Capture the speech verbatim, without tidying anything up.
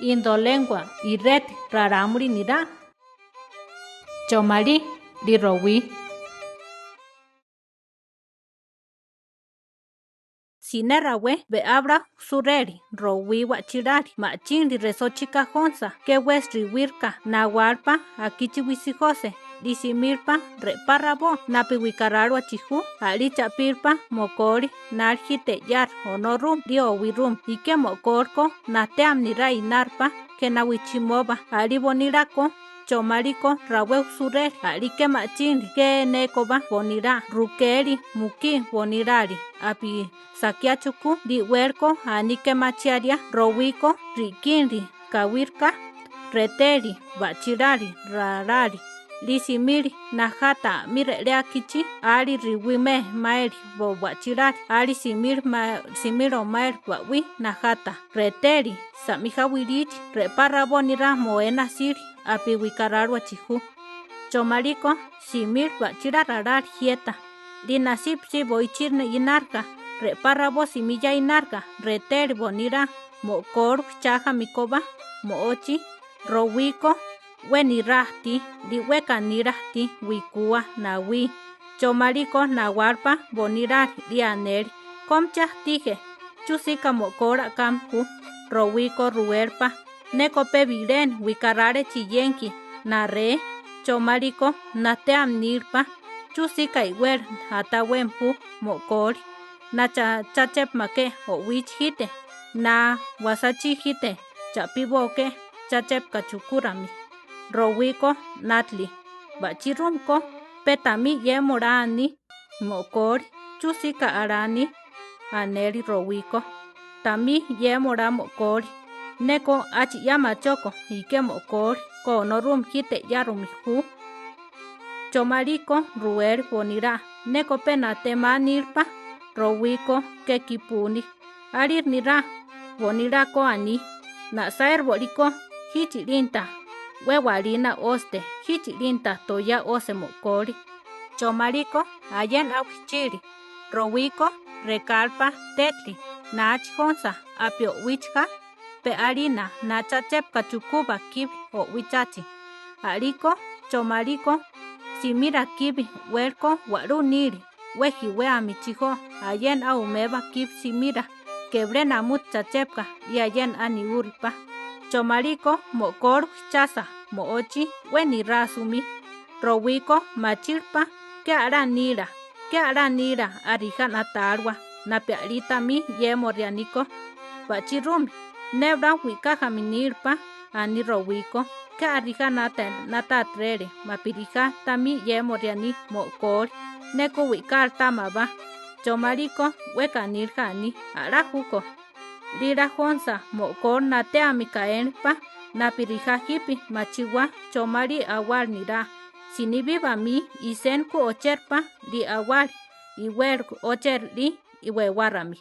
Indolengua ireti rarámuri nirá. Chomalí ri rowí. Siné rawé be'ábra suréli rowí wa'chílali ma'chínli resóchika jónsa ké wesi riwírka nawálpa akíchi wisijose rí simílpa re'pá rabó napi wikaráliwachi ju a'lí cha'pílpa mokóli náli jite yári onórumi rí owirúmi iké mokóliko natéami nirá inárpa ké na wichimóba a'lí bonilako. Chomalíko rawé usureli a'líke ma'chínli ké nékoba bonilá rukéli mukí boniláli api sakiá chukú ri'wéliko aníke machiaria rowíko ri'kínli kawírka retéli ba'chílali raláli rí simíli najáta mí re'lé akichí áli riwimé maéli bo ba'chílali áli simíli ma- simílo maéli ba'wí najáta retéli sam'ijá wilíchi re'pá rabó nirá moé nasíli api wikaráliwachi ju. Chomalíko simíli ba'chíla raláli jiéta rí nasípisi boichí inárka re'pá rabó simiyá inárka retéli bonilá mo'kólu ichájami kóba mo'ochí rowíko we nirá ajtí rí we kaníla ajtí wikúa nawí. Chomalíko nawálpa boniláli rí anéli kómichi ajtíje chusíka mo'kóla kámi ju rowíko ruwélpa. Néko pe biléni wikarálechi yénki nareé. Chomalíko natéami nílpa chusíka iwéla atawémi ju mo'kóli na cha- chachépamaké o'wíchi jite na wasáchi jite cha'píboke chachépaka chukúrami. Rowíko nátili ba'chí rúmiko pe tamí yémolá aní mo'kóli chusíka alá aní anéli rowíko tamí yémolá mo'kóli. Neko achi yámachoko iké mo'kóli ko onórumi jite yárumi ju. Chomalíko ruwéli bonilá neko pe natéma nílpa rowíko ké kipúni. Alíri nirá bonilako aní na'sáeri bo'líko jíchilínta we walína ósete jíchilínta toyá óse mo'kóli. Chomalíko ayéna awichíli rowíko rekálpa tétli náchi jónsa api o'wíchija pe alína nachachépaka chukúba kíbi o'wíchachi. A'líko chomalíko simíra kíbi wéliko wa'lú níli we jiwéami chijó ayéna auméba kíbi simíra kebilé namúti chachépaka rí ayéna aniwúripa. Chomalíko mo'kólu ichása mo'ochí we nirásumi rowíko machílipa ké alá níla ké alá níla arijá na'táliwa napi a'lí tamí yémorianíko. Ba'chí rúmi nébula wi'kájami nílipa aní rowíko ké arijá na'tátirele mapirijá tamí yémorianí mo'kóli. Neko wi'kála támaba chomalíko we kanílijá aní alá júko. Líla jónsa mo'kóli natéami kaénlipa napirijá jípi machiwá chomalí awáli nirá siníbi bamí isénku ochéripa rí awáli iwéliku ochérili iwewárami.